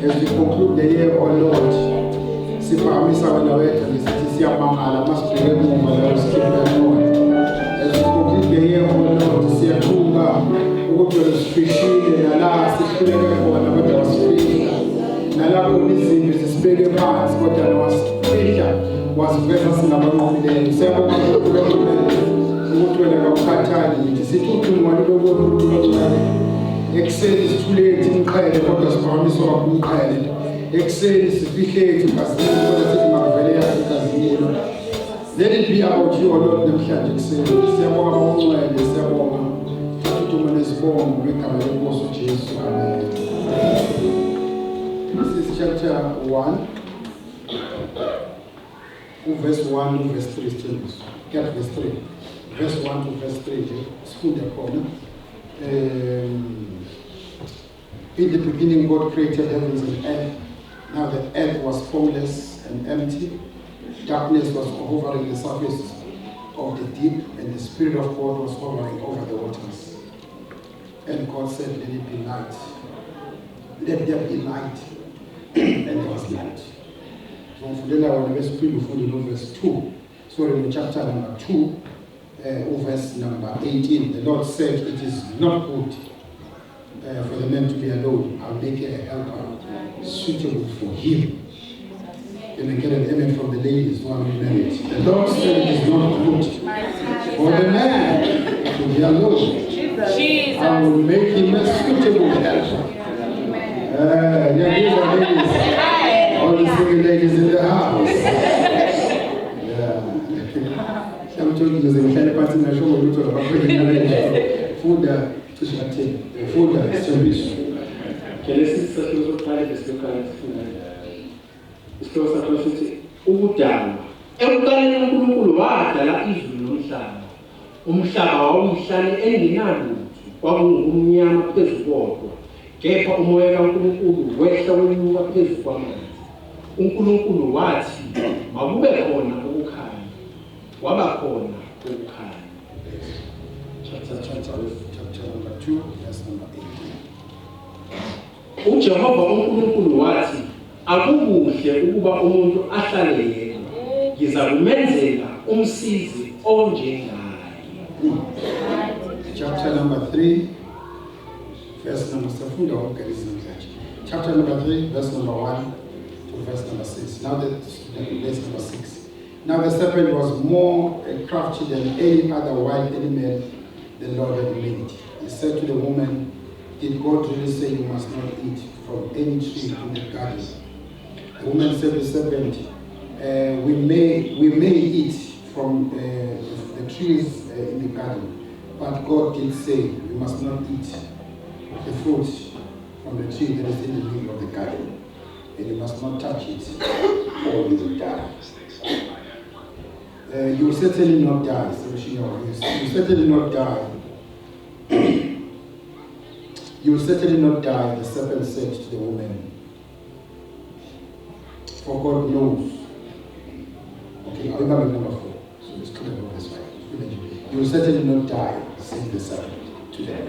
As we conclude the year, O Lord, siphakamisa wena wedwa ngesithi siyamangala masibheke emuva la usikhiphe khona. As we conclude the year, O Lord, siyathuka ukuthi wena usifihlile nala sihluleke khona kodwa wasifihla. Nala khona izimpi zisibeke phansi kodwa wasifihla wasiveza singabanqobileyo. Siyabonga Nkulunkulu ukuthi wena kawukhathali ngithi sithi udumo lube kuwe Nkulunkulu ongcwele. Ekuseni sithulethe imqhele kodwa siphakamiswa kakhulu umqhele. Ekuseni sifihlethe inkazimulo kodwa sithi makuvele yakho inkazimulo. Let it be about you, O Lord, namhlanje ekuseni. Siyabonga Baba ongcwele, siyabonga. Thatha udumo nezibongo ngegama lenkosi uJesu. Amen. This is chapter 1. Uverse 1 to verse 3 sithembiso. Get verse 3. Verse 1 to verse 3 nje sifunde khona. In the beginning God created heavens and earth. Now the earth was formless and empty. Darkness was hovering the surface of the deep, and the Spirit of God was hovering over the waters. And God said, "Let it be light. Let there be light." And there was light. Ngifundela wona bese uphinde ufunde no verse 2. Sorry, no chapter number 2, verse number 18. The Lord said, "It is not good for the man to be alone. I'll make a helper suitable for him." Can I get an amen from the ladies who are not married? The Lord said it is not good for the man to be alone. Jesus. I will make him a suitable helper. Yeah, these are ladies. All the single ladies in the house. Yeah. Mhlawumbe ngize ngihlale phansi ngisho lutho lapha. Funda cishe ka-10. Funda isithembiso. Genesis sahluko sokuqala ivesi lokuqala sifunda. Isihloko sakho sithi ukudalwa. Ekuqaleni uNkulunkulu wadala izulu nomhlaba. Umhlaba wawuyihlane engenalutho, kwakungukumnyama phezu kodwa. Kepha umoya kaNkulunkulu wehla wenyuka phezu kwamanzi. uNkulunkulu wathi makube khona ukukhanya. Kwaba khona ukukhanya. Chapter number 2, verse number 18. uJehova uNkulunkulu wathi akukuhle ukuba umuntu ahlale yedwa. Ngizakumenzela umsizi onjengaye. Chapter number 3, verse number sifunda wonke lezi namhlanje. Chapter number 3, verse number 1 to verse number 6. Now the verse number 6. Now the serpent was more crafty than any other wild animal the Lord had made. He said to the woman, "Did God really say you must not eat from any tree in the garden?" The woman said to the serpent, We may eat from the trees in the garden, but God did say you must not eat the fruit from the tree that is in the middle of the garden, and you must not touch it, or you will die. You will certainly not die." So you will certainly not die. "You will certainly not die," the serpent said to the woman. "For God knows." Okay, I'll remember number 4. So let's clear about this one. "You will certainly not die," said the serpent to them.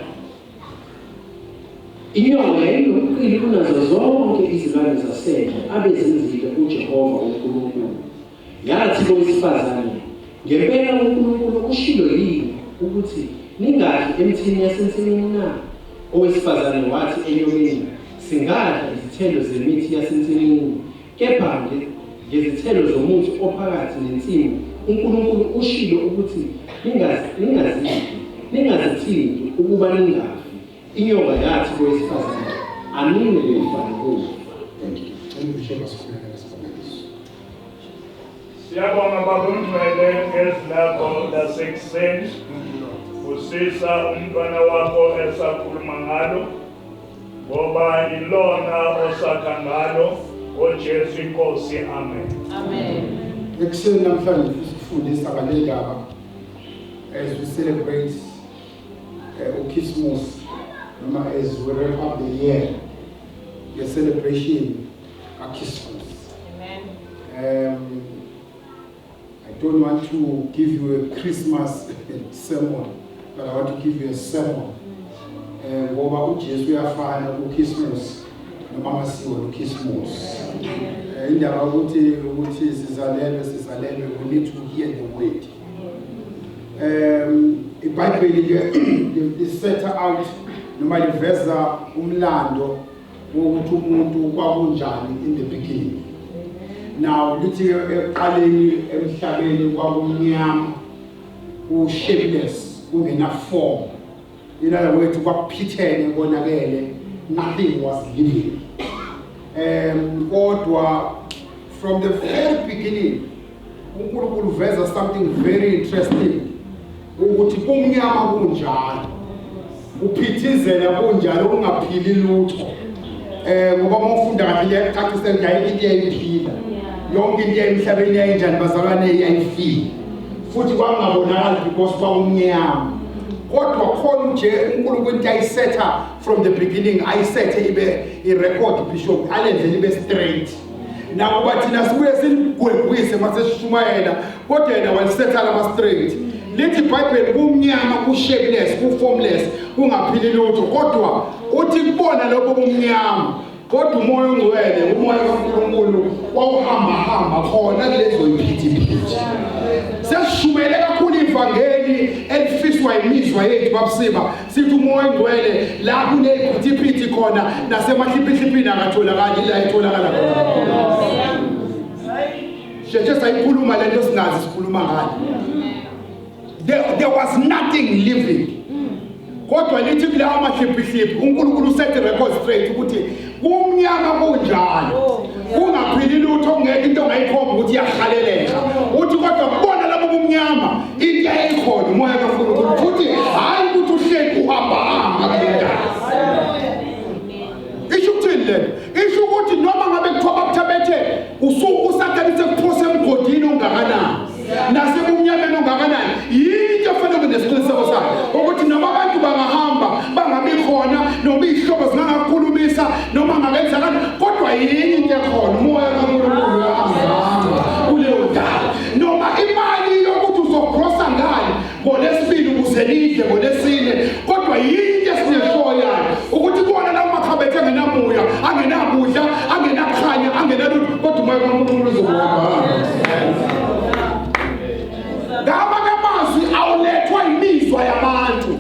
Inyoka yayinobuqili kunazo zonke izilwane zasendle abezenzile uJehova uNkulunkulu. Yathi kowesifazane, ngempela uNkulunkulu ushilo yini ukuthi ningadli emthini yasensimini na? Owesifazane wathi enyokeni, singadla izithelo zemithi yasensimini, kepha ngezithelo zomuthi ophakathi nensimu uNkulunkulu ushilo ukuthi ningazidli, ningazithinti ukuba ningafi. Inyoka yathi kowesifazane, aningekufa nokufa. Thank you. Cela uBishop asikhulekele sibonakaliso. Siyabonga Baba Ongcwele ngezwi lakho lasekuseni. Busisa umntwana wakho esakhuluma ngalo ngoba ilona osakha ngalo ngoJesu inkosi, amen. Amen. Ekuseni namhlanje sifundisa ngale ndaba as we celebrate uChristmas noma as we wrap up the year, the celebration kaChristmas. Amen. I don't want to give you a Christmas sermon, but I want to give you a sermon. Ngoba uJesu uyafana kuChristmas noma Noma amasiko noKhisimusi. Indaba ukuthi sizalelwe sizalelwe, we need to hear the word. IBhayibheli ke lisetha out noma liveza umlando wokuthi umuntu kwakunjani in the beginning. Now lithi ekuqaleni emhlabeni kwakumnyama, ku-shapeless, kungena form. In other words, kwakuphithene, konakele, nothing was living. Kodwa from the very beginning uNkulunkulu uveza something very interesting, ukuthi kumnyama kunjalo, uphithizela kunjalo, ungaphili lutho. Ngoba uma ufunda kahle iyakucacisela ukuthi ayikho into eyayiphila, yonke into emhlabeni yayinjani bazalwane, yayifile, futhi kwangabonakali because kwakumnyama. Kodwa khona nje uNkulunkulu into ayisetha from the beginning, ayisethe ibe i-record, bishop, alenzele ibe straight. Nakuba thina sibuye siligwegwise mase sishumayela, kodwa yena walisetha lama straight. Lithi iBhayibheli kumnyama, ku-shapeless, ku-formless, kungaphili lutho, kodwa uthi kubona lokho kumnyama, kodwa uMoya oNgcwele, uMoya kaNkulunkulu wawuhamba hamba khona kulezo yiphithiphithi. Sesishumele kakhulu ivangeli elifiswa imizwa yethu babusiba, sithi uMoya oNgcwele la kuneyiphithiphithi khona nasemahliphihliphini akatholakali, la etholakala khona. Sheshe sayikhuluma lento singazi sikhuluma ngayo. There was nothing living. Kodwa lithi kulawo mahliphihliphi uNkulunkulu uset record straight ukuthi kumnyama kunjalo, kungaphili lutho, kungekho into ongayikhomba ukuthi iyahaleleka. Uthi kodwa kubona labo bumnyama into eyayikhona uMoya kaNkulunkulu, futhi hhayi ukuthi uhleli uhamba hamba kule ndawo. Isho ukuthini lento? Isho ukuthi noma ngabe kuthiwa bakuthabethe uSathane sekuphose emgodini ongakanani nasebumnyameni ongakanani, yini into efanele ube nesiqiniseko sayo ukuthi noma abantu bangahamba bangabi khona, noma iy'hlobo zingangakukhulumisa, noma ngakenzakala, kodwa yini into ekhona? Umoya kaNkulunkulu uyahamba kuleyo ndawo. Noma imali yokuthi uzogrosa ngani ngolesibili ukuze lidle ngolesine, kodwa yini into esineshoyo yayo ukuthi kubona lawo makhabethe angenamuya, angenakudla, angenakukhanya, angenalutho, kodwa umoya kaNkulunkulu uzokuhamba. Ngamanye amazwi awulethwa imizwa yabantu.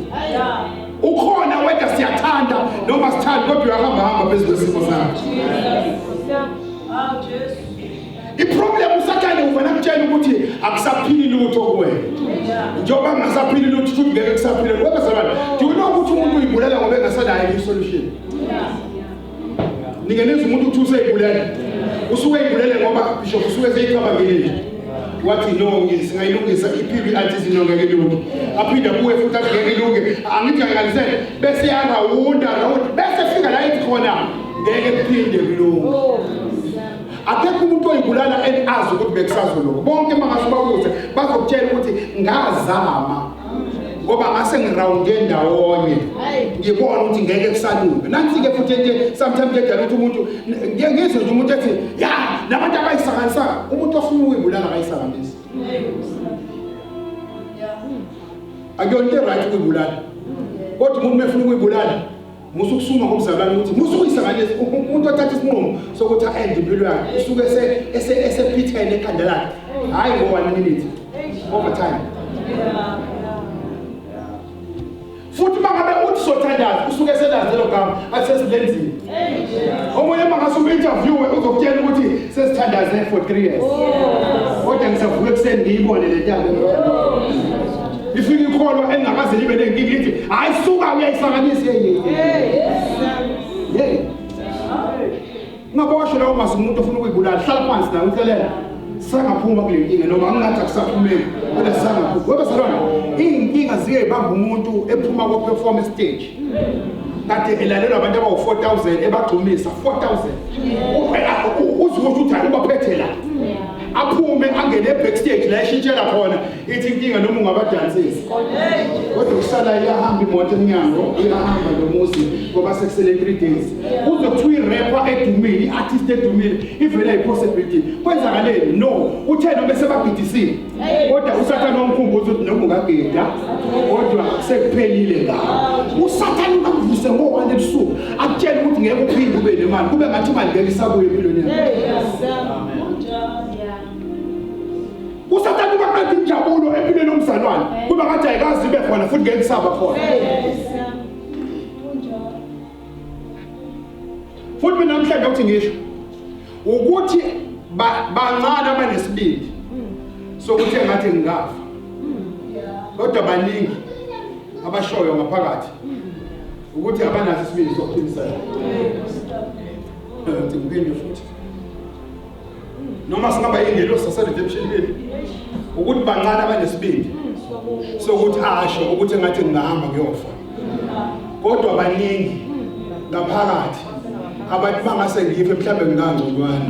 Ukhona whether siyathanda noma sithanda, kodwa uyahamba hamba phezu kwesimo sakhe. I-problem uSathane uvela kutshela ukuthi akusaphili lutho kuwena. Njengoba kungasaphili lutho futhi ngeke kusaphile. Ngoba bazalwane, do you know ukuthi umuntu uyibulala ngoba engasanayo i-solution? Ningeneza umuntu ukuthi useyibulele. Usuke eyibulele ngoba bishop usuke seyicabangile nje. Wathi no, singayilungisa iphili athi ngeke ilunge. Aphinde abuye futhi athi ngeke ilunge. Angithi ayikalisele bese yarawunda rawunda bese fika la ithi khona ngeke kuphinde kulunge. Akekho umuntu oyibulala azi ukuthi bekusazolunga. Bonke mangase babuze bazokutshela ukuthi ngazama ngoba ngase ngirawunde ndawonye ngibona ukuthi ngeke kusalunga. Nansi-ke futhi nje sometimes edala ukuthi umuntu ngike ngizwe nje umuntu ethi ya nabantu abayisakanisa, umuntu ofuna ukuyibulala akayisakanisi. Akuyona into right ukuyibulala, kodwa umuntu mefuna ukuyibulala musu kusuma ngomzalwane ukuthi musu kuyisanganisa. Umuntu othatha isinqumo sokuthi a-end impilo yakhe usuke esephithene ekhanda lakhe, hhayi ngo-1 minute, over time. Futhi mangabe uthi sothandaza usuke eselazi lelo gama athi sesilenzile. Omunye mangase umu-interviewe uzokutshela ukuthi sesithandaze for 3 years, kodwa ngisavuka ekuseni ngiyibone le ntaba. Ifike ikholwa engakaze libe nenkinga ithi hayi suka uyayisanganisa. Hey, ungaboshwa lawo mazwi umuntu ofuna ukuyibulala. Hlala phansi naye umcelela sangaphuma kule nkinga, noma angingathi akusaphumeki kodwa sangaphuma. Ngoba bazalwane, iy'nkinga zike y'bamba umuntu ephuma ko-perform stage kade elalelwa abantu abawu-4000 ebagxumisa 4000, uze usho ukuthi hayi ubaphethe la, aphume angene e-backstage la eshintshela khona, ithi inkinga noma ungabadansisi kodwa kusala iyahamba imoto emnyango, iyahamba lo muzi ngoba sekusele 3 days. Kuze kuthiwa i-rapper edumile, i-artist edumile ivele ayi-possibility kwenzakaleni. No uthe noma esebagidisile, kodwa uSathane wamkhumbuza ukuthi noma ungagida kodwa sekuphelile ngawo. uSathane ungamvusela. Akuvuse ngo-1 ebusuku akutshele ukuthi ngeke uphinde ube nemali, kube ngathi imali ngeke isabuye empilweni yakho. Usathane ubaqeda injabulo empilweni yomzalwane, kube ngathi ayikaze ibe khona futhi ngeke isaba khona. Futhi mina namhlanje ukuthi ngisho ukuthi bancane abanesibindi sokuthi engathi ngingafa, kodwa baningi abashoyo ngaphakathi ukuthi abanaso isibindi sokuqinisela. Ngithi ngiphinde futhi, noma singaba yingelosi sase-redemption yethu, ukuthi bancane abanesibindi sokuthi asho ukuthi engathi ngingahamba ngiyofa, kodwa baningi ngaphakathi abantu bangase ngife mhlawumbe ngingangconywana,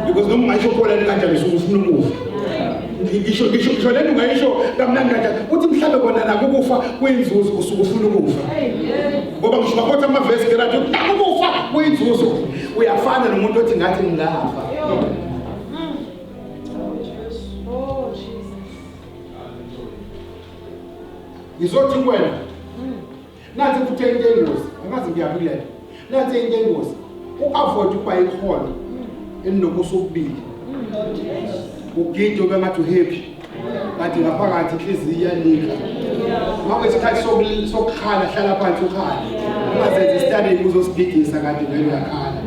because noma ungayisho pholani kanjani usuke ufuna ukufa. Ngisho lento ungayisho kamnandi kanjani uthi mhlawumbe kona nako ukufa kuyinzuzo, usuke ufuna ukufa, ngoba ngisho bakhotha amavesi ngerathi nako ukufa kuyinzuzo. Uyafana nomuntu othi ngathi ngingafa. Ngizothi kuwena nansi futhi into engozi, angazi ngiyaphi kulento, nansi into engozi, u-avoid ukuba ikhono elinobuso obubili, ugide ube ngathi uhappy kanti ngaphakathi inhliziyo iyanika. Makuyisikhathi sokukhala, hlala phansi ukhale, ungazenzi isitalini uzosigidisa kanti vele uyakhala.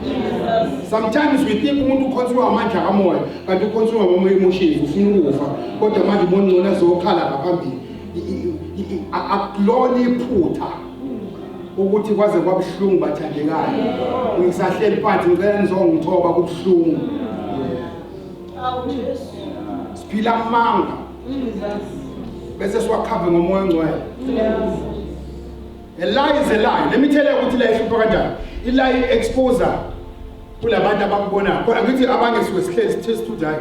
Sometimes we think umuntu ukhonsulwa amandla kamoya, kanti ukhonsulwa ama-emotions, ufuna ukufa, kodwa manje ubona ngcono azokhala ngaphambili. Akulona iphutha ukuthi kwaze kwabuhlungu bathandekayo, ngisahleli phansi ngicela nizongithoba kubuhlungu. Siphila amanga bese siwakhave ngomoya ongcwele. A lie is a lie. Let me tell you ukuthi la ihlupha kanjani. I-lie exposer kulabantu abakubonayo. Khona ngithi abanye suke sihleli sithe sithuthi hayi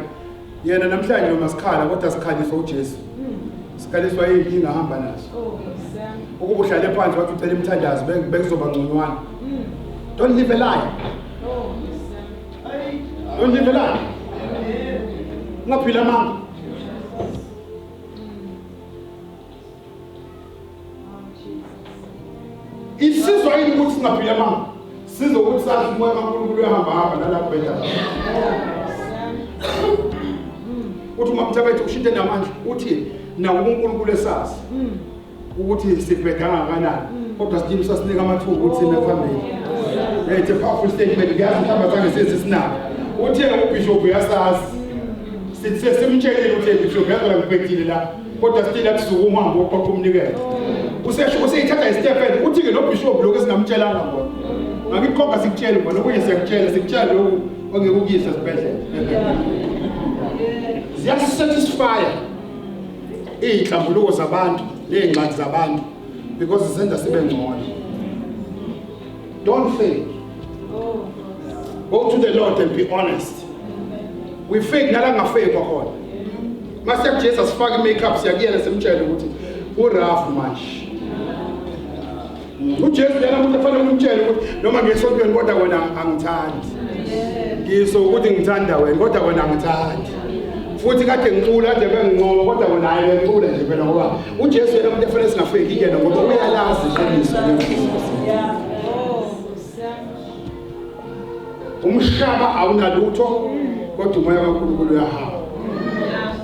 yena namhlanje noma sikhala, kodwa sikhaliswa uJesu, sikhaliswa yinkinga ahamba nazo. Ukuba uhlale phansi wathi ucela imithandazo bekuzoba ngconywana. Don't live a lie. Don't live a lie. Ungaphila amanga. Isizwa yini ukuthi singaphila amanga? Sizwe ukuthi sazi umoya kaNkulunkulu uyahamba hamba nalapho bheda. Uthi uma mthabethe ushintshe namandla, uthi nawo uNkulunkulu esazi ukuthi sibheda kangakanani, kodwa sidinga usasinika amathuba ukuthi sime phambili. Hey, it's a powerful statement. Ngiyazi mhlawumbe zange size sinabo. Uthe ubishop uyasazi, sithi sesimtshelile ukuthi bishop yazi ngibhedile la, kodwa still akusuka uhambo oqoqa umnikelo. Usesho useyithatha istep, uthi ke lo bishop lokho esingamtshelanga ngona. Ngakikhomba sikutshele ngona okunye, siyakutshela, sikutshela lokhu ongeke ukuyise esibhedlela. Ziyasisatisfya iy'nhlambuluko zabantu ney'ngxaki zabantu because zenza sibe ngcono. Don't fake. Go to the Lord and be honest. We fake nala ngafake khona. Mase kuJesu asifake i-makeup, siyakuyena simtshele ukuthi u-rough manje. uJesu yena umuntu afanele umtshele ukuthi noma ngesontweni kodwa wena angithandi. Ngisho ukuthi ngithanda wena kodwa wena angithandi. Futhi kade ngicula kade bengincoma kodwa wena hayi bengicula nje phela, ngoba uJesu yena umuntu afanele singafeki kuyena ngoba uyalazi iqiniso. Umhlaba awunalutho kodwa umoya kaNkulunkulu uyahamba.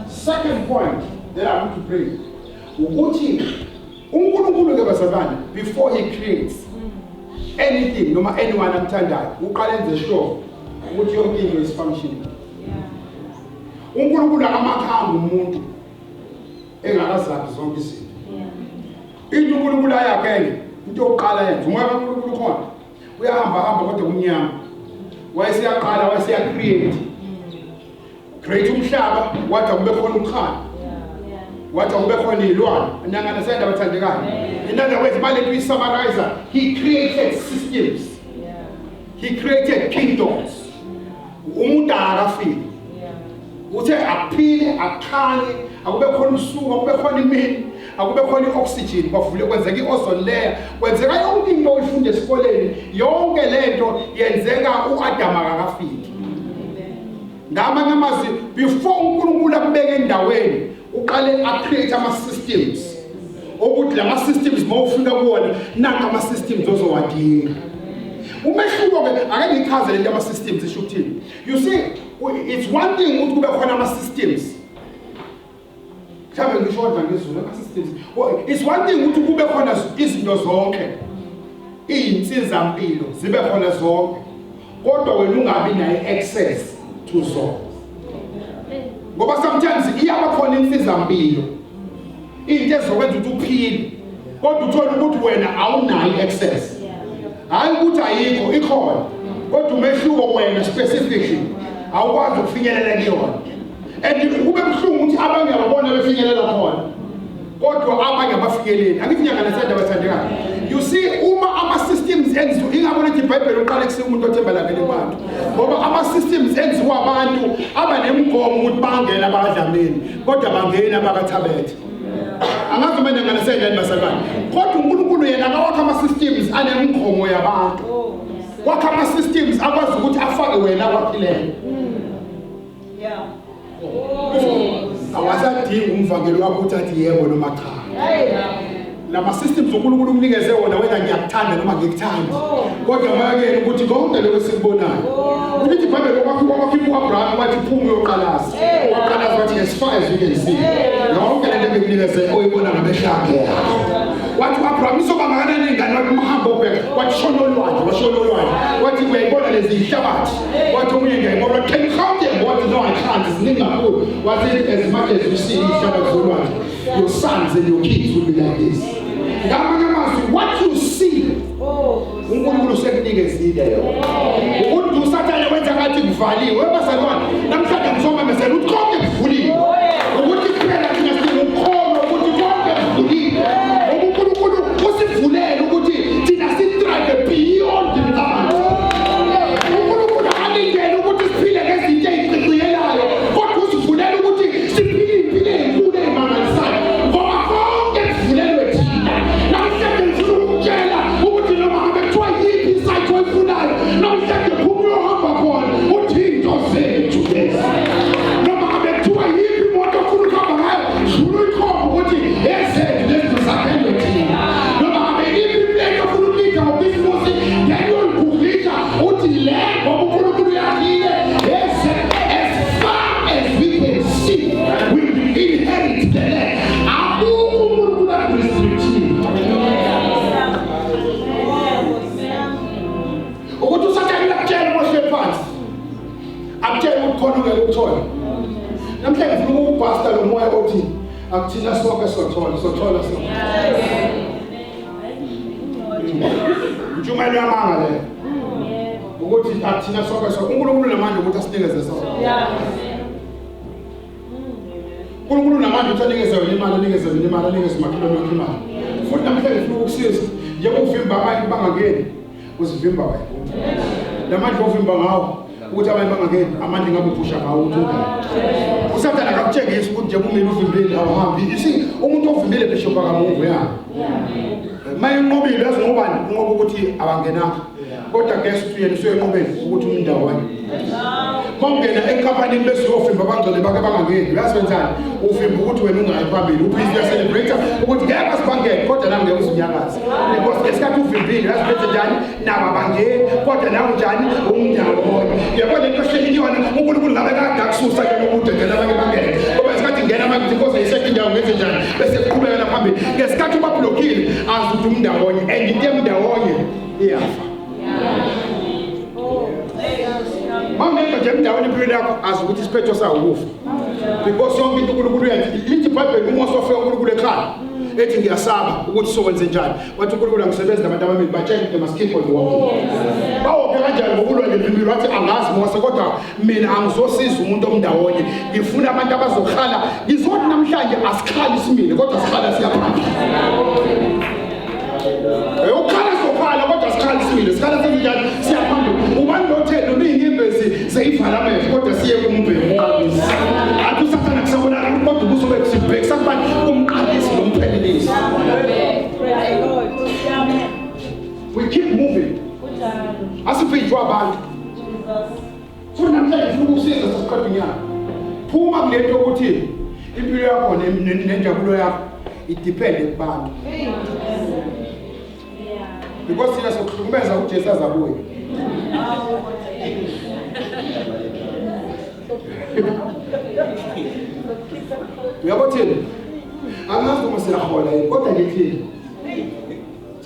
Second point that I want to bring ukuthi uNkulunkulu ke bazalwane, before he creates anything noma anyone amthandayo, uqala enze sure ukuthi yonke into is functioning. uNkulunkulu akamakhanga umuntu engakazakhi zonke izinto. Into uNkulunkulu ayakhe, into yokuqala yenza umoya kaNkulunkulu khona uyahamba hamba kodwa kumnyama, wayesiyaqala wayesiya create umhlaba, wathi akube khona ukukhanya, wathi akube khona iy'lwane. Niyangana bathandekayo? In other words, manje kuyi-summarize, he created systems, he created kingdoms. Umuntu akafiki, uthe akuphile, akukhanye, akube khona usuku, akube khona imini, akube khona i-oxygen, kwavule kwenzeka i-ozone layer, kwenzeka yonke into oyifunda esikoleni. Yonke lento yenzeka u-Adam akakafiki. Ngamanye amazwi, before uNkulunkulu akubeke endaweni, uqale a-create ama-systems. Okuthi lama systems mawufika kuwona nanka ama systems ozowadinga. Umehluko ke ake ngichaze lento ama systems isho ukuthini. You see, it's one thing ukuthi kube khona ama systems. Mhlawumbe ngisho kodwa ngezulu ama systems. It's one thing ukuthi kube khona izinto zonke. Izinsiza mpilo zibe khona zonke. Kodwa wena ungabi nayo access to zona. Ngoba sometimes iyaba khona insiza mpilo. Into ezokwenza ukuthi uphile. Kodwa uthola ukuthi wena awunayo access. Hayi ukuthi ayikho, ikhona. Kodwa umehluko wena specifically awukwazi ukufinyelela kuyona. And kube buhlungu ukuthi abanye ababona befinyelela khona. Kodwa abanye abafinyeleli. Angithi ngiyanganisenda bathandekayo. You see, uma ama systems enziwa, ingakho lithi iBhayibheli uqale kusika umuntu othemba lakhe kubantu. Ngoba ama systems enziwa abantu abanemigomo ukuthi bangena abakadlamini, kodwa bangena abakathabethe. Angazi uma ngiyanganisenda yini bazalwane. Kodwa uNkulunkulu yena akawakha ama systems anemigomo yabantu. Wakha ama systems akwazi ukuthi afake wena kwakhileyo. Awasadingi umvangeli wakho ukuthi athi yebo noma cha. Lama systems uNkulunkulu umnikeze wona wena ngiyakuthanda noma ngikuthandi. Kodwa mayakeni ukuthi konke lokho esikubonayo. Uthi iBhayibheli kwakhipha uAbraham wathi phuma uyoqalaza. Waqalaza wathi as far as you can see. Yonke lento engikunikeze oyibona ngamehlo akhe. Wathi uAbraham izoba ngakanani ingane wathi umhambo obheka wathi shona olwandle washona olwandle. Wathi uyayibona lezi zihlabathi. Wathi omunye ngiyayibona can you count them? Wathi no I can't ziningi kakhulu. Wathi as much as you see ihlabathi zolwandle your sons and your kids will be like this. Ngamanye amazwi what you see uNkulunkulu usekunikezile yona. Ukuthi uSathane wenza ngathi kuvaliwe bazalwane namhlanje ngizomemezela ukuthi konke kuvuliwe. Ukuthi kuphela thina singukholwa ukuthi konke kuvuliwe. uNkulunkulu usivulele ukuthi thina si-thrive beyond imicabango. uNkulunkulu akalindele ukuthi siphile ngezinto ey'ciciyelayo kodwa usivulela ukuthi siphile iy'mpilo ey'nkulu ey'mangalisayo ngoba konke kuvulelwe thina. Namhlanje ngifuna ukukutshela ukuthi noma ngabe kuthiwa yiphi isaythi oyifunayo namhlanje phuma uyohamba khona uthi into zethu lezi. Noma ngabe kuthiwa yiphi imoto ofuna ukuhamba ngayo dlula uyikhombe ukuthi ezethu lezi zakhelwe thina. Noma ngabe yiphi iplate ofuna ukulidla ngobhizimusi ngeke uyoliguglisha uthi le ngoba uNkulunkulu uyakhile eze as far as we can see we will inherit the land. Akukho uNkulunkulu akurestrictile. Ukuthi uSathane uyakutshela uma uhleli phansi akutshela ukuthi khona ungeke ukuthole. Namhlanje ngifuna ukubhasta lo moya othi akuthina sonke sothola sothola sonke. Intshumayelo yamanga leyo. Ukuthi akuthina sonke sonke uNkulunkulu unamandla ukuthi asinikeze sonke. uNkulunkulu unamandla ukuthi anikeze wena imali, anikeze mina imali, anikeze umakhelwane wakho imali. Futhi namhlanje ngifuna ukukusiza njengoba uvimba abanye bangangeni, uzivimba wena. Lamandla ovimba ngawo ukuthi abanye bangangeni, amandla ngabe uphusha ngawo ukuthi ungene. uSathane akakutshengisi ukuthi njengoba umile uvimbile awuhambi. You see, umuntu ovimbile bishop akamuvi ya. Mayinqobile yazi ngobani? Unqoba ukuthi abangenanga. Kodwa guess ukuthi yena usuyenqobeni ukuthi umndawonye. Mawungena enkampanini bese uyovimba abangcwele bakhe bangangeni, uyazi wenzani? Uvimba ukuthi wena ungayi phambili. Ubhizi uyacelebrate ukuthi ngeke sibangene kodwa nami ngeke uzinyakaze. Because ngesikhathi uvimbile uyazi benze njani? Nabo abangeni kodwa nawe njani? Umndawonye. Yabo le nto ohleli kuyona uNkulunkulu ngabe kade akususa ke lokudedela abanye bangene. Ngoba ngesikhathi ngena manje ukuthi inkosi ayisekho indawo ngenze njani? Bese kuqhubekela phambili. Ngesikhathi ubablockile azi ukuthi umndawonye and into emndawonye iyafa. Mawungekho nje emndaweni empilweni yakho azi ukuthi isiphetho sawo ukufa. Because yonke into uNkulunkulu uyenza. Lithi iBhayibheli uma usofika uNkulunkulu ekhaya ethi ngiyasaba ukuthi sokwenze njani. Wathi uNkulunkulu angisebenzi nabantu abamile batshela they must keep on walking. Bawophe kanjani ngokulwa nempilo wathi angazi Mose kodwa mina angizosiza umuntu omndawonye. Ngifuna abantu abazokhala. Ngizothi namhlanje asikhali simile kodwa sikhala siyaphambili. Ukukhala sokhala kodwa sikhala simile. Sikhala senjani siyaphambili. Ubani lo thelo inyembezi seyivala amehlo kodwa siye kumbheki umqalisi. Athi uSathane kusabonakala kodwa ubuso bethu sibhekisa kubani umqalisi nomphelelisi. We keep moving. Asivinjwa abantu. Futhi namhlanje ngifuna ukukusiza sesiqeda unyaka. Phuma kule nto yokuthi impilo yakho nenjabulo yakho Idepende kubantu. Because thina sokuhlukumeza uJesu azabuye. Uyabo thina? Angazi noma siyahola yini kodwa ngithini?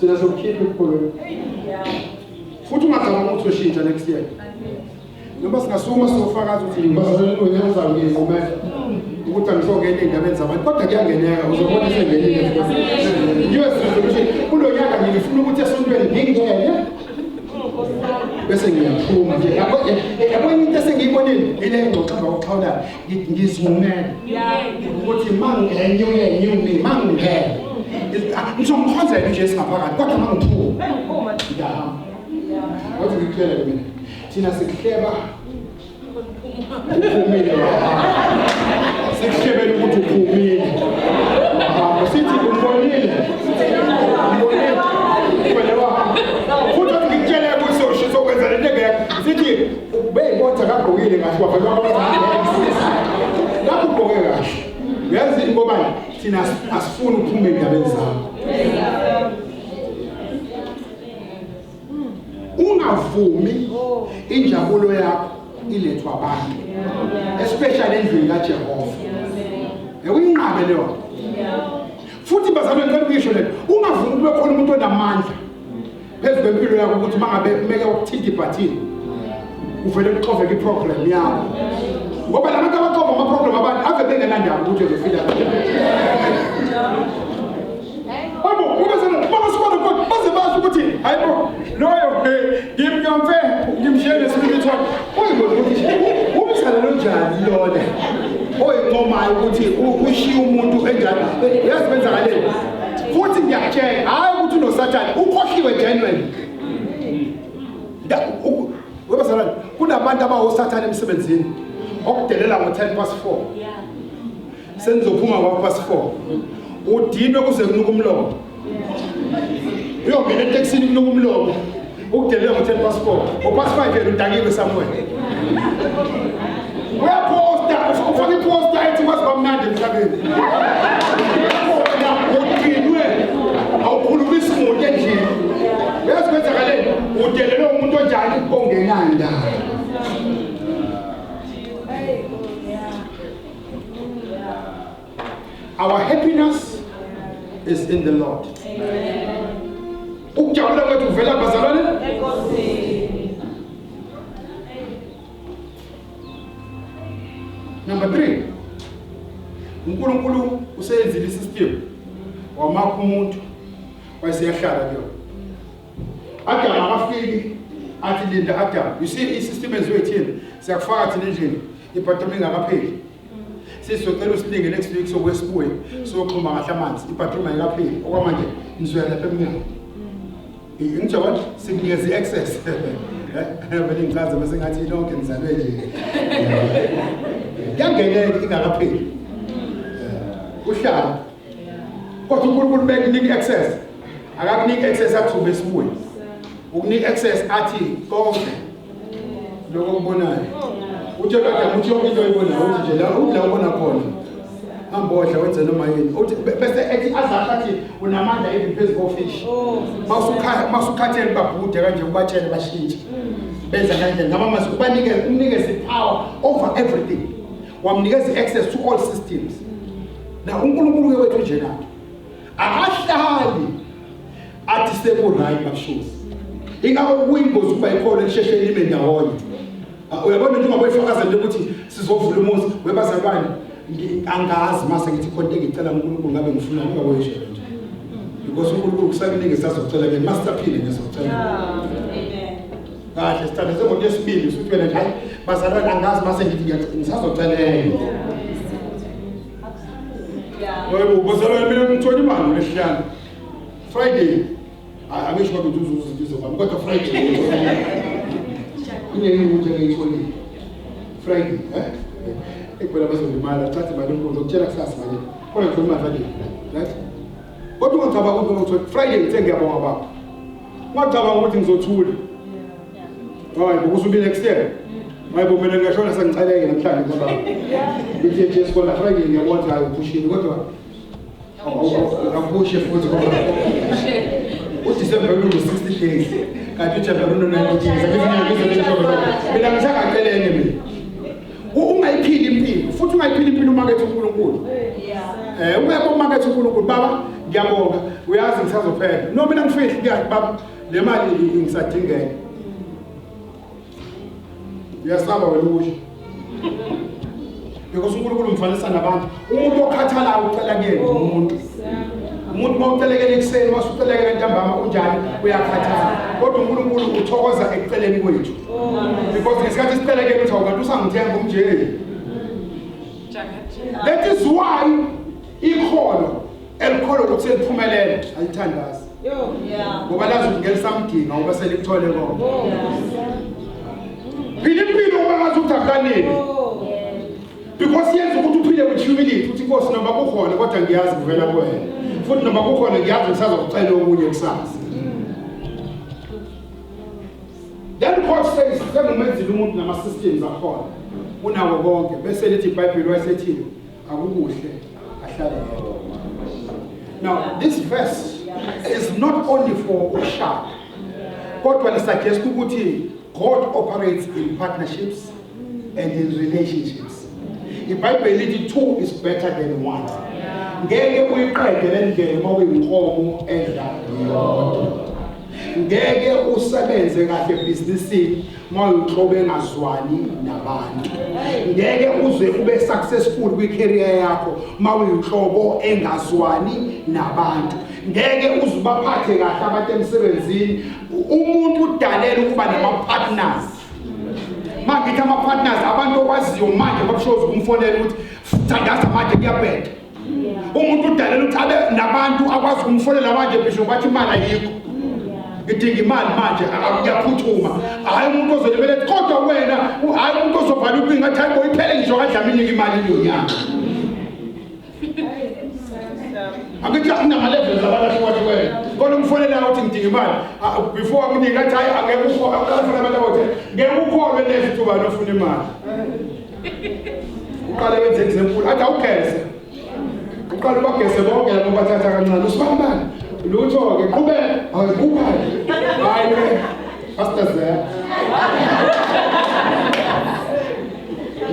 Thina sokukhipha ukukholwa. Futhi ungacabanga ukuthi ushintsha next year. Noma singasuma sofakaza ukuthi ngibazalwane uyenza ngiyivumela ukuthi angisongena ey'ndabeni zabantu kodwa kuyangeneka uzobona sengenile. New resolution kulo nyaka ngifuna ukuthi esontweni ngingene bese ngiyaphuma nje. Yabo into esengiyibonile ile ngxoxo ngokuxhawulana ngizivumela ukuthi mangene new me mangene ngizomkhonzela uJesu ngaphakathi kodwa mangiphuma ngiyahamba. Wathi ngikutshele mina thina sikuhleba uphumile sikuhlebela ukuthi uphumile sithi umbonile futhi wathi ngikutshele ukuthi sokwenza lento engekho sithi ubeyibotha kagqokile kahle wavele lapho ugqoke kahle uyazi ngobani thina asifuni ukuphuma endabeni zakho. Ungavumi injabulo yakho ilethwa abantu especially endlini kaJehova. Uyinqabe leyo. Futhi bazalwane ngicela ukuyisho le, ungavumi kube khona umuntu onamandla phezu kwempilo yakho ukuthi mangabe kumele ukuthinta ibhathini uvele kuxoveke iprogram yakho. Ngoba labantu abaxova ama-program abantu ave bengenandaba ukuthi uzofika kanjani. Hayibo, baze basho ukuthi hayibo loyo ngimnyomfe ngimshiyele nesibili uyibona ukuthi umzalwane onjani lona oyincomayo ukuthi ushiye umuntu enjani uyazi kwenzakaleni. Futhi ngiyakutshela hayi ukuthi unosathane ukhohliwe genuine. Webazalwane kunabantu abawosathane emsebenzini okudelela ngo-4:10 senizophuma ngo-4:15 udinwe kuze kunuka umlomo. Uyongena etekisini kunuka umlomo ukudelela ngo-4:10 ngo-5:15 yena udakiwe somewhere. Uyaposta ufaka iposta ethi kwazi kwamnandi emhlabeni. Udinwe awukhulumisi muntu endlini. Uyazi kwenzakaleni udelelwe umuntu onjani ongenandaba. Our happiness is in the Lord. Ukujabula kwethu kuvela bazalwane eNkosini. Number 3. uNkulunkulu useyenzile isystem wamakha umuntu wayeseyahlala kuyona. Adam akafiki athi linda Adam. You see isystem enziwe thina siyakufaka thina endlini ibathroom ingakapheli. Sizocela usilinge next week sokwesibuye soxhuma kahle amanzi ibathroom ayikapheli okwamanje nizoya lapha emnyango. Ngijabula sikunikeza i-access. Vele ngichaze bese ngathi lonke nizalwe nje. Kuyangeneka ingakapheli. Uhlala. Kodwa uNkulunkulu bekunika i-access. Akakuniki access athi ubesibuye. Ukunika access athi konke lokho okubonayo. Utshela Adam uthi yonke into oyibonayo uthi nje la uthi la ubona khona. Hambodla wenze noma yini. Uthi bese ethi azasho athi unamandla even phezu kofish. Masukhathele babhude kanje ubatshele bashintshe. Benza kanjani ngama mazwi ubanikeze umnikeze power over everything. Wamnikeza access to all systems. Na uNkulunkulu ke wethu nje nathi. Akahlali athi seku-right babushozi. Ingakho kuyingozi ukuba ikhona lisheshe lime ndawonye. Uyabona nje ungaboyifakazela ukuthi sizovula umuzi webazalwane angazi mase ngithi khona into engicela uNkulunkulu ngabe ngifuna ungaboyishela nje. Because uNkulunkulu kusakuningi sazocela ke master phile ngizocela. Amen. Kahle sithanda sengomuntu yesibili usuthi wena nje hayi bazalwane angazi mase ngithi ngisazocela. Yebo bazalwane mina ngithola imali ngolesihlanu. Friday angisho kodwa ukuthi uzuza kwami kodwa Friday. Inye into engiyitholile. Friday, eh? Ekubona bazolimala, thatha imali enkulu ngizokutshela kusasa manje. Kodwa ngithola imali Friday, right? Kodwa ungacabanga ukuthi Friday ngithe ngiyabonga baba. Ungacabanga ukuthi ngizothula. Hayi, bokusubile next year. Hayi bo mina ngiyashona sengiceleke namhlanje ngoba. Ngithi Jesu kona Friday ngiyabona hayi uphushile kodwa Akushe futhi ngoba uDecember uno-60 days kanti uJanuary uno-90 days. Akithi ngiyakuzwa lento mina ngisangacele enye mina. Ungayiphili impilo futhi ungayiphili impilo umakethe uNkulunkulu. Ungekho umakethe uNkulunkulu baba ngiyabonga uyazi ngisazophela. No mina ngifihli kuyazi baba le mali ngisadingeka. Uyasaba wena ukusho. Because uNkulunkulu umfanisa nabantu. Umuntu okhathalayo ucela kuyena umuntu. Umuntu mawucelekela ekuseni masucelekela ntambama unjani uyakhathala. Kodwa uNkulunkulu uthokoza ekuceleni kwethu. Because ngesikhathi sicelekela uthi awukanti usangithemba umnje. That is why ikholo elikholo ukuthi seliphumelele alithandazi. Ngoba lazi ukuthi ngeke lisamdinga ngoba selikuthole konke. Phila impilo ngoba ngathi ukuthi akukaneli. Because yenza ukuthi uphile with humility uthi Nkosi noma kukhona kodwa ngiyazi kuvela kuwena. Futhi noma kukhona ngiyazi ngisazokucela okunye kusasa. Then God says sengumenzile umuntu nama systems akhona. Unawo konke bese lithi iBhayibheli wayesethile akukuhle ahlale yedwa. Now this verse is not only for ukushada. Kodwa lisuggest ukuthi God operates in partnerships and in relationships. iBhayibheli lithi two is better than one. Ngeke uyiqede le ndlela uma uyinkomo edla yodwa. Ngeke usebenze kahle ebhizinisini uma uyinhlobo engazwani nabantu. Ngeke uze ube successful kwi-career yakho uma uyinhlobo engazwani nabantu. Ngeke uze ubaphathe kahle abantu emsebenzini. Umuntu udalela ukuba nama-partners. Mangithi ama-partners abantu okwaziyo manje bakushoza ukumfonela ukuthi thandaza manje kuyabheda. Umuntu udalela ukuthi abe nabantu akwazi ukumfonela manje bisho bathi imali ayikho. Ngidinga imali manje kuyaphuthuma. Hayi umuntu ozolimela kodwa wena hayi umuntu ozobhala ucingo athi hayi bo iphele ngisho kaDlamini imali yonyaka. Angithi akunama-levels abantu ahlukahlukene. Kodwa umfonela uthi ngidinga imali before akunika athi hayi angeke ukhona abantu abathi ngeke ukholwe lesi ukuthi ubani ofuna imali. Uqale wenze example athi awugeze. Uqale ubageze bonke labo bathatha kancane usibambane. Lutho-ke qhubeka awukhale. Hayi ke Pastor Zé.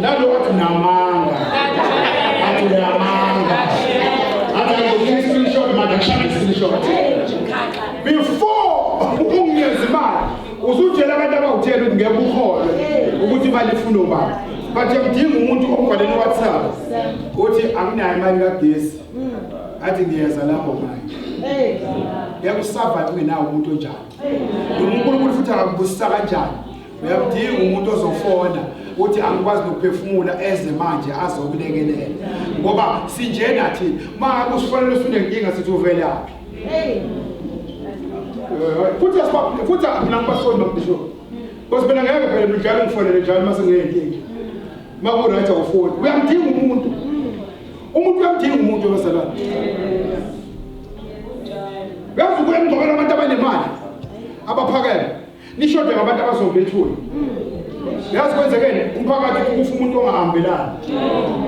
Nalo wathi namanga. Athi uyamanga. Athi akunika screenshot manje akushaya screenshot. Before unginikeza imali usutshela abantu abawuthela ukuthi ngeke ukholwe ukuthi imali ifuna ubani. But uyamdinga umuntu ombhalele WhatsApp uthi anginayo imali kagesi. Athi ngiyeza lapho manje. Ngeke usurvive ungenawo umuntu onjalo. Noma uNkulunkulu futhi akakubusisa kanjani. Uyamdinga umuntu ozofona uthi angikwazi nokuphefumula eze manje azokulekelela. Ngoba sinjena thina uma usifonela usunenkinga sithi uvelaphi. Futhi futhi mina ngibasoli nobishop. Because mina ngeke phela njalo ngifonele njalo mase nginenkinga. Maku right awufoni. Uyamdinga umuntu. Umuntu uyamdinga umuntu bazalwane. Uyazi ukuya emngcwabeni abantu abanemali abaphakeme. Nishode ngabantu abazobethula. Yazi kwenzekeni umphakathi ukufa umuntu ongahambelani.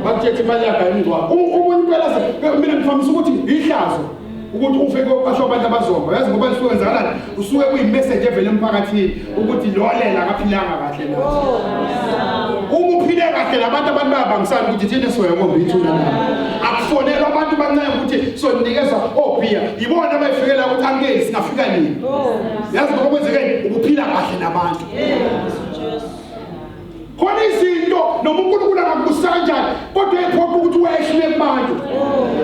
Bakuthethe imali yakhe ayingcwaba. Umuntu impela mina ngifamisa ukuthi ihlazo ukuthi ufe koqashwa abantu abazomba. Yazi ngoba lisuke kwenzakalani? Usuke kuyi-message evela emphakathini ukuthi lo lela akaphilanga kahle nathi. Uma uphile kahle labantu abantu bayabangisana ukuthi thina soya ngomba ithuna na. Akufonelwa abantu bancane ukuthi sonikezwa obhiya. Ibona abayifikela ukuthi angeke singafika nini. Yazi ngoba kwenzekeni ukuphila kahle nabantu. Khona izinto noma uNkulunkulu angakubusa kanjani kodwa ephoqa ukuthi wehlule kubantu.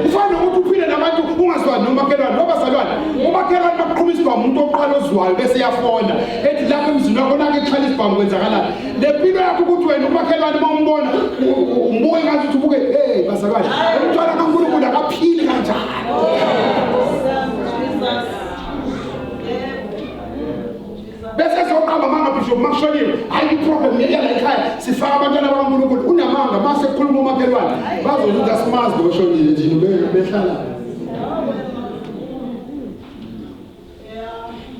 Ufana nokuthi uphile nabantu ungazwani nomakhelwane nobazalwane. Umakhelwane bakuqhuma isibhamu umuntu oqala ozwayo bese iyafona ethi lapha emzini wakho nake ekhala isibhamu kwenzakalani. Le mpilo yakho ukuthi wena umakhelwane uma umbona umbuke ngathi uthi ubuke hey bazalwane umntwana kaNkulunkulu akaphili kanjani. Bese soqamba manga bishop makushoniwe hayi iproblem yala ekhaya sifaka abantwana bakaNkulunkulu unamanga mase kukhuluma umakhelwane bazothi asimazi lo shonile nje behlala.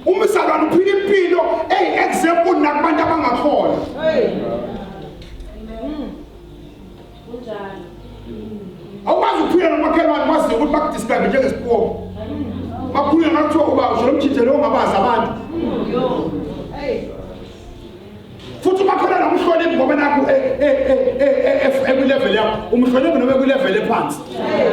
Umzalwane uphila impilo eyi-example nakubantu abangakholwa. Awukwazi ukuphila nomakhelwane wazi ukuthi bakudisturb Baku-describe njengesipoki. Bakhulunywa ngakuthiwa uba usho lomjijelo ongabazi abantu. Futhi umakholwa nomhloniphi ngoba nakho ekwilevel yakho umhloniphi noma ekwilevel ephansi.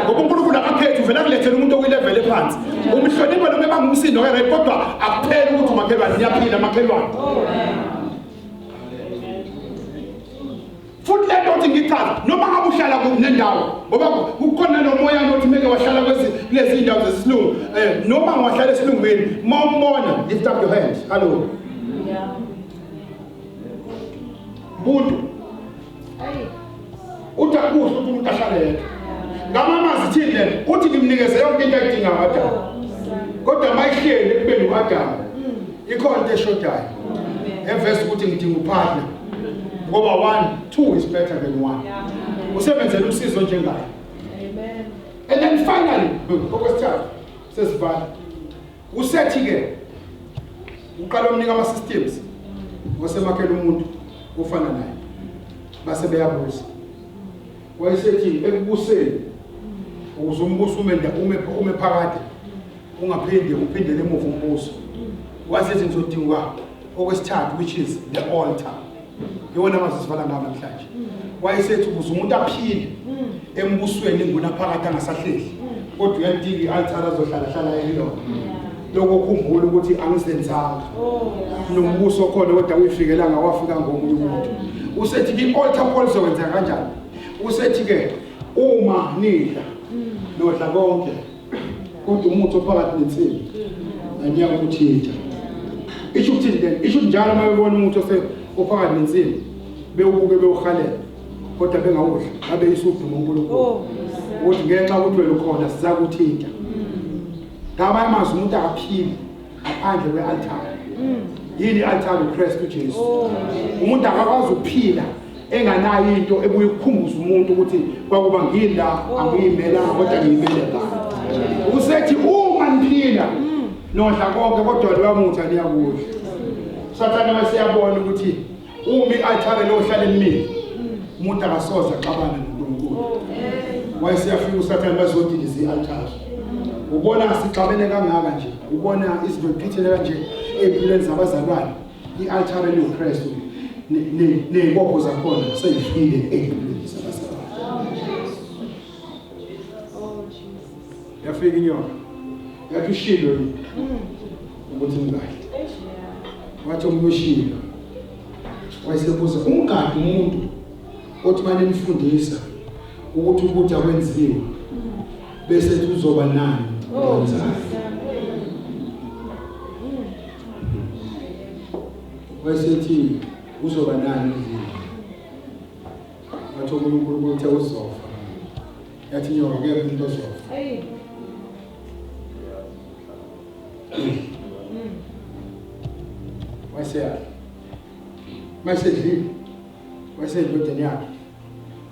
Ngoba uNkulunkulu akakhethi uvela kulethela umuntu okwilevel ephansi. Umhlonipha noma ebangumsindo ke right kodwa akupheli ukuthi umakhelwane niyaphila makhelwane. Futhi lento othi ngichaza noma ngabe uhlala nendawo ngoba kukhona nomoya othi meke wahlala kwezi kulezi indawo zesilungu noma wahlala esilungwini mawumbona lift up your hands hello Yeah. Buntu uthi akuhle ukuthi umuntu ahlale yedwa ngamamazi thini le uthi ngimnikeze yonke into ayidingayo u-Adamu kodwa mayihleli ekubeni u-Adamu ikhona into eshodayo eveza ukuthi ngidinga upartner ngoba 1 2 is better than 1. Usebenzele umsizo njengaye. Amen. And then finally okwesithathu sesivala usethi ke uqala umnika ama systems wasemakhela umuntu ofana naye base beyabusa. Wayesethi ekubuseni ukuze umbuso ume phakade ungaphinde uphindele emuva umbuso. Wasethi ngizodinga okwesithathu which is the altar. Iwona amazwi sivala ngawo namhlanje. Wayesethi ukuze umuntu aphile embusweni ngunaphakade angasahlehli kodwa uyalidinga i-altar azohlala hlala elilona. Lokho khumbula ukuthi angizenzanga nombuso khona kodwa uyifikelanga wafika ngomunye umuntu. Usethi ke i-altar call izokwenzeka kanjani? Usethi ke uma nidla nodla konke kodwa umuthi ophakathi nensimbi aniyakuthinta. Isho ukuthini then? Isho njalo uma bebona umuthi ophakathi nensimbi bewubuke bewuhalela kodwa bengawudli abe isuduma uNkulunkulu. Ukuthi ngenxa ukuthi wena ukhona sizakuthinta. Ngaba amazwi umuntu akaphili ngaphandle kwe-altar. Yini i-altar? uKristu uJesu. Umuntu akakwazi ukuphila enganayo into ebuye ukukhumbuza umuntu ukuthi kwakuba ngila angiyimelanga kodwa ngiyimele la. Usethi uma niphila nodla konke kodwa loya muthi aniyakudla. Sathane waseyabona ukuthi uma i-altar lohlala emile umuntu akasoze axabane noNkulunkulu. Wayeseyafika uSathane bazodiliza i-altar. Ubona sixabene kangaka nje, ubona izinto ziphithene kanje ey'mpilweni zabazalwane. I-altar eliwuKristu ney'bopho zakhona seyifile ey'mpilweni zabazalwane. Yafika inyoka yathi ushilo yini ukuthi ningadli. Wathi omunye ushilo. Wayesebuza umgadi umuntu othi manje nimfundisa ukuthi ukuthi akwenziwe bese ethi uzoba nani wenzayo. Wayesethi uzoba nani endlini. Wathi omunye uNkulunkulu uthe uzofa. Yathi inyoka akekho umuntu ozofa. Wayeseyadla. Mayesedlile wayesendodeni yakhe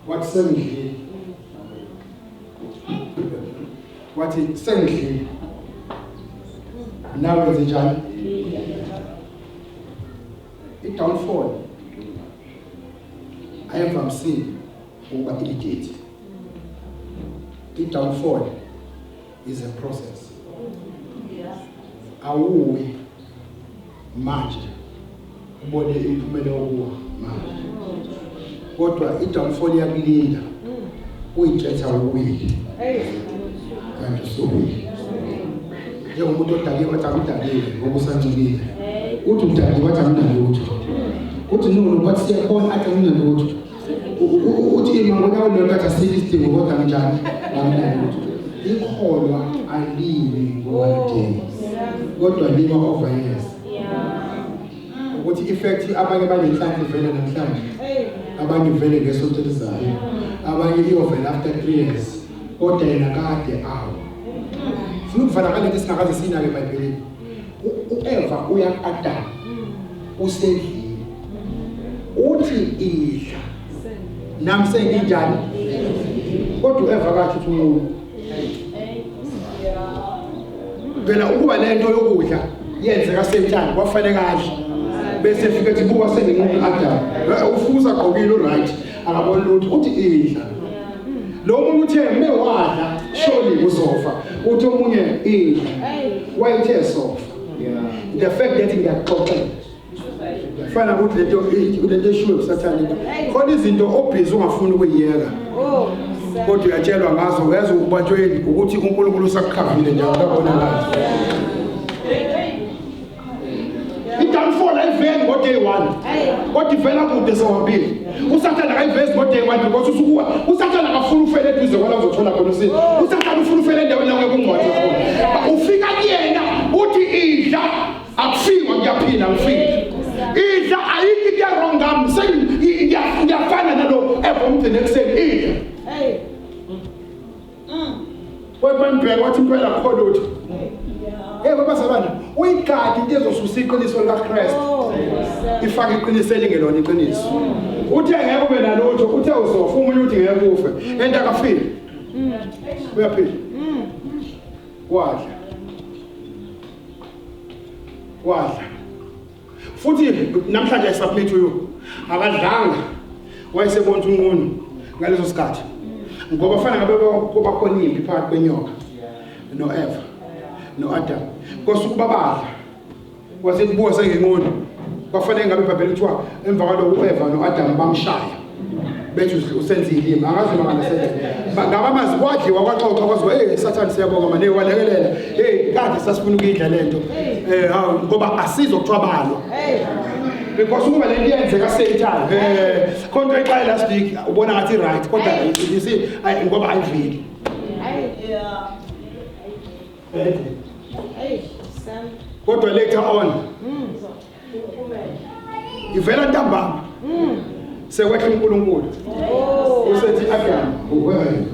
wathi sengidlile. Wathi sengidlile nawe wenze njani? I-downfall ayivamisile ukuba immediate. I-downfall is a process. Awuwi manje ubone imiphumela yokuwa manje, kodwa i-downfall iyakulinda uyitshetha uwile kanti usuwile. Njengomuntu odakiwe wathi angidakiwe ngoba usancikile, uthi udakiwe wathi anginalutho, uthi no wathi siyakhona athi anginalutho, uthi ima ngonyaka lonke athi asikho isidingo kodwa kanjani anginalutho. Ikholwa alimi ngo-one day kodwa lima over years. Ukuthi effect abanye banenhlanhla ivele namhlanje, abanye ivele ngesonto elizayo, abanye iyovela after 3 years, kodwa yena kade awo. Funa ukuvala ngalento esingakaze sinake eBhayibhelini. U-Eva uya ku-Adamu usedlile, uthi idla nami senginjani, kodwa u-Eva kathi uthi umuntu phela ukuba lento yokudla yenzeka same kwafanele kadle bese fika ethi buka senginqunu Adam ufuza gqokile uright akabona lutho uthi idla. Lo muntu uthe mewadla surely uzofa. Uthi omunye idla. Wayethe sofa. The fact that ngiyakuxoxela. Fana ukuthi lento lento eshiwe uSathane. Khona izinto obhizi ungafuni ukuyiyeka. Kodwa uyatshelwa ngazo uyazi ukubatshweni ukuthi uNkulunkulu usakukhavile nje akabona ngazo. I-downfall ayiveli ngo-day one. Kodwa ivela kude sewambili. USathane akayivezi ngo-day one because usukuwa. USathane akafuni ufele eduze kwala uzothola khona usizo. USathane ufuna ufele endaweni la ungeke ungcwatshwe khona. Ufika kuyena uthi idla akufiwa ngiyaphila ngifile. Idla ayikho into e-wrong ngami ngiyafana nalo ebomgcina ekuseni idla. Webambheka wathi impela akukho lutho. Hey babazalwane, uyigadi into ezosusa iqiniso likaKristu. Ifake iqiniso elingelona iqiniso. Uthe ngeke ube nalutho, uthe uzofa umunye uthi ngeke ufe. And akafile. Uyaphila. Wadla. Wadla. Futhi namhlanje I submit to you. Akadlanga. Wayesebona unqunu ngaleso sikhathi. Ngoba fanele ngabe kuba khona impi phakathi kwenyoka noEva noAdam. Kosuku babadla. Wasekubuka sengenqunu. Kwafanele ngabe iBhayibheli kuthiwa emva kwaloko uEva noAdam bamshaya. Bethi usenza ilimi angazi noma ngasenza. Ngaba amazi kwadliwa kwaxoxa kwaziwa hey Sathane siyabonga manje walekelela. Hey kade sasifuna ukuyidla lento. Hawu ngoba asizwa kuthiwa balwa. Because ukuba lento iyenzeka same time. Khonto iqale last week ubona ngathi right kodwa you see ngoba ayiveli. Kodwa later on ivela ntambama. Sekwehla uNkulunkulu. Usethi Adam, where are you?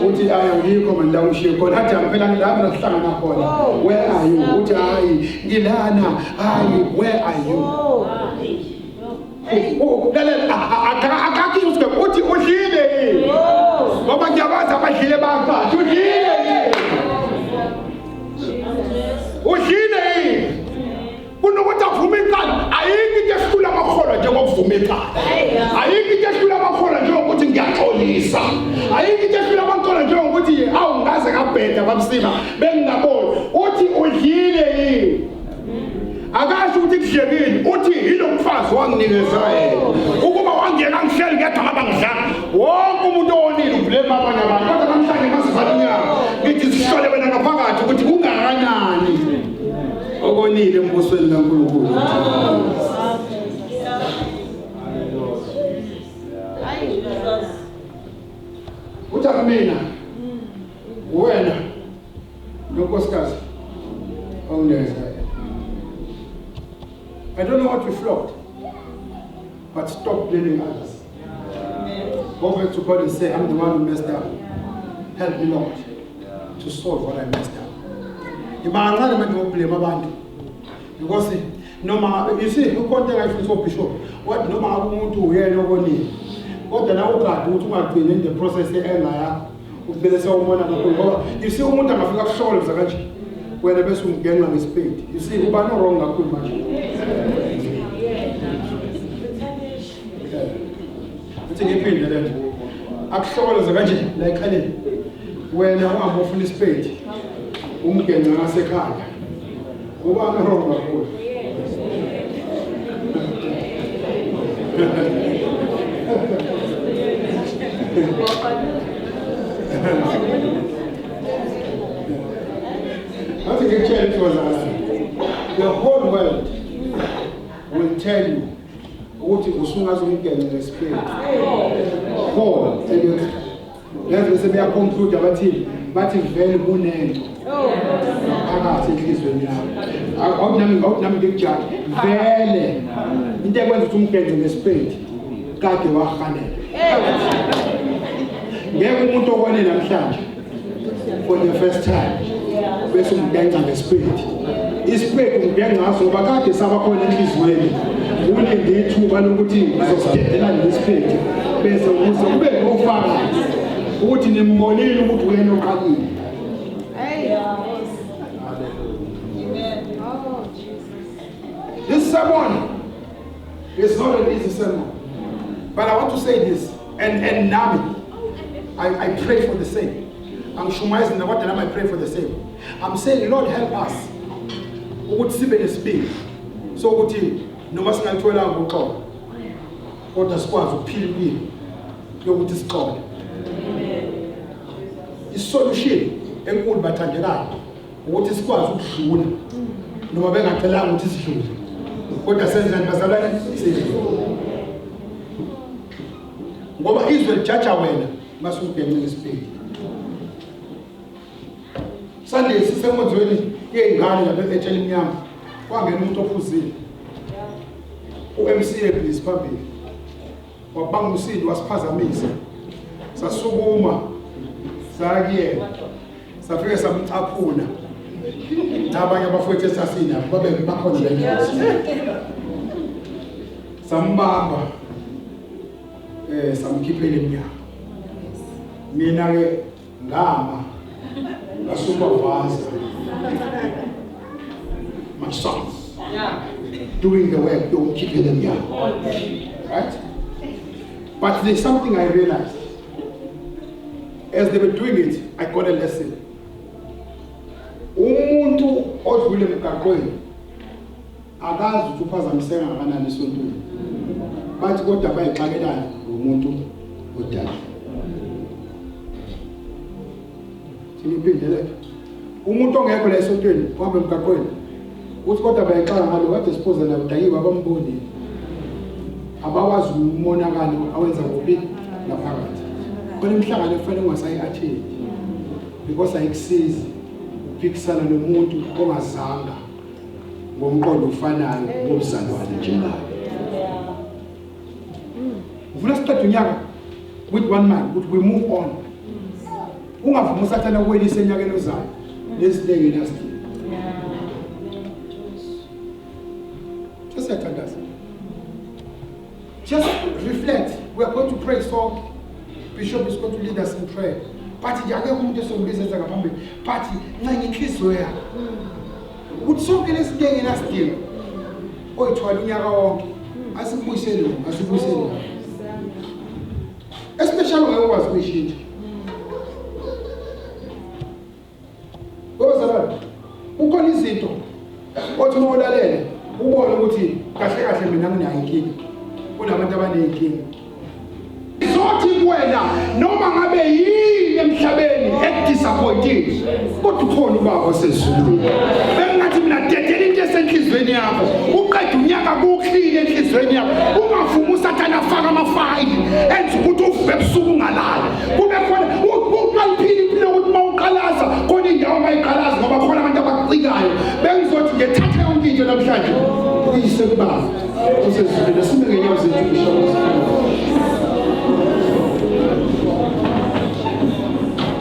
Uthi ayi angikho manje la ushiye khona. Adam phela ngilapha la sihlangana khona. Where are you? Uthi hayi ngilana. Hayi where are you? Lalela akakhi uthi uthi udlile yini? Ngoba ngiyabazi abadlile bapha. Udlile yini? Udlile yini? Kunokuthi avume icala ayikho into ehlula amakholwa njengokuvuma icala. Ayikho into ehlula amakholwa njengokuthi ngiyaxolisa. Ayikho into ehlula amakholwa njengokuthi awu ngaze ngabheda babusima bengingaboni. Uthi udlile yini? Akasho ukuthi kudlekile, uthi yilo mfazi wanginikeza yena. Ukuba wangiyeka ngihleli ngedwa ngaba ngidlala. Wonke umuntu owonile ublame abanye abantu. Kodwa namhlanje masivala unyaka ngithi sihlole wena ngaphakathi ukuthi kungakanani okonile embusweni kaNkulunkulu. Uthi akumina wena nonkosikazi awuneza. I don't know what we flogged, but stop blaming others. Go back to God and say, I'm the one who messed up. Help me, Lord, to solve what I messed up. Ibangancane manje ngokublame abantu. Because noma you see ukhonto engayifundisa uBishop wathi noma ngabe umuntu uyena okonile kodwa nawe ugade ukuthi ungagcini in the process ye-anger yakho ugcine sewumona kakhulu ngoba you see umuntu angafika kuhloleza kanje wena bese umgenqa ngesipedi. You see uba no wrong kakhulu manje. Uthi ngiphinde lento akuhloleza kanje la ekhaleni wena uhamba ufuna isipedi umgenqa ngasekhaya uba no wrong kakhulu. I think it was the whole world will tell you ukuthi usungaze umgenqe ngesipedi. Whole yazi bese beyaconclude abathini bathi vele kunento phakathi enhliziyweni yakho. Awunami ngikujaji vele into ekwenza ukuthi umgenqe ngesipedi kade wahanela. Ngeke umuntu okone namhlanje for the first time bese umgenqa ngesipedi. Isipedi umgenqa ngaso ngoba kade saba khona enhliziyweni ulinde ithuba lokuthi ngizosidedelana nesipedi bese ukuze kube ngofakazi ukuthi nimbonile ukuthi uyena oqalile. This sermon is not an easy sermon, but I want to say this, and Nami, I pray for the same. Angishumayezi mina kodwa nami I pray for the same. I'm saying Lord help us ukuthi sibe nesibindi sokuthi noma singalitholanga uxolo kodwa sikwazi ukuphila impilo yokuthi sixole. Isolution enkulu bathandekayo ukuthi sikwazi ukudlula noma bengacelanga ukuthi sidlule kodwa senzani bazalwane sidlule ngoba izwe lijaja wena masukugenqile isibindi. Sunday sisenkonzweni yey'ngane lapha etshela imnyama kwangena umuntu ophuzile u-MC ebhizi phambili wabanga umsindo wasiphazamisa sasukuma saya kuyena safike samcaphuna nabanye abafowethu esasinabo babe bakhona la endlini sambamba samkhiphela emnyango. Mina ke ngama ngasupervise my sons doing the work yokukhiphela emnyango, right? But there's something I realized as they were doing it. I got a lesson. Umuntu odlule emgaqweni akazi ukuthi uphazamiseka ngakanani esontweni, bathi kodwa bayixakelana ngumuntu odala. Siniphindele umuntu ongekho la esontweni uhamba emgaqweni uthi kodwa bayixaka ngalo kade siphuza nabo dakiwe abamboni abawazi umonakalo awenza kuphi ngaphakathi. Khona imihlangano ekufanele ungasayi-attend because ayikusizi ukuphikisana nomuntu ongazanga ngomqondo ofanayo ngobuzalwane njengayo. Ufuna siqede unyaka with one mind ukuthi we move on. Ungavumi usathana ukwelisa enyakeni ozayo lezi engenasidingo. Sesiyathandaza. Just reflect. We are going to pray so Bishop is going to lead us in prayer. But nje akekho umuntu esombiza enza ngaphambili. But ncenga inhliziyo yakho ukuthi sonke lesinto engenasidingo oyithwala unyaka wonke asikubuyisele asibuyisele. Especially ngeke ukwazi ukuyishintsha. Bazalwane, kukhona izinto othi uma ulalele ubone ukuthi kahle kahle mina nginayo inkinga kunabantu abaneyinkinga. Izothi kuwena noma ngabe yini emhlabeni ekudisappointile kodwa ukhona ubaba osezulwini. Bengingathi mina dedela into esenhlizweni yakho uqede unyaka kuclean enhlizweni yakho ungavumi usathane afake amafayili enza ukuthi uvuke ebusuku ungalali. Kube khona ungayiphili impilo ukuthi uma uqalaza khona indawo ongayiqalazi ngoba khona abantu abakucikayo. Bengizothi ngethatha yonke into namhlanje uyise kubaba osezulwini. Asime ngenyawo zethu Bishop.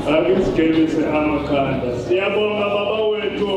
Ake sigebise amakhanda. Siyabonga baba wethu.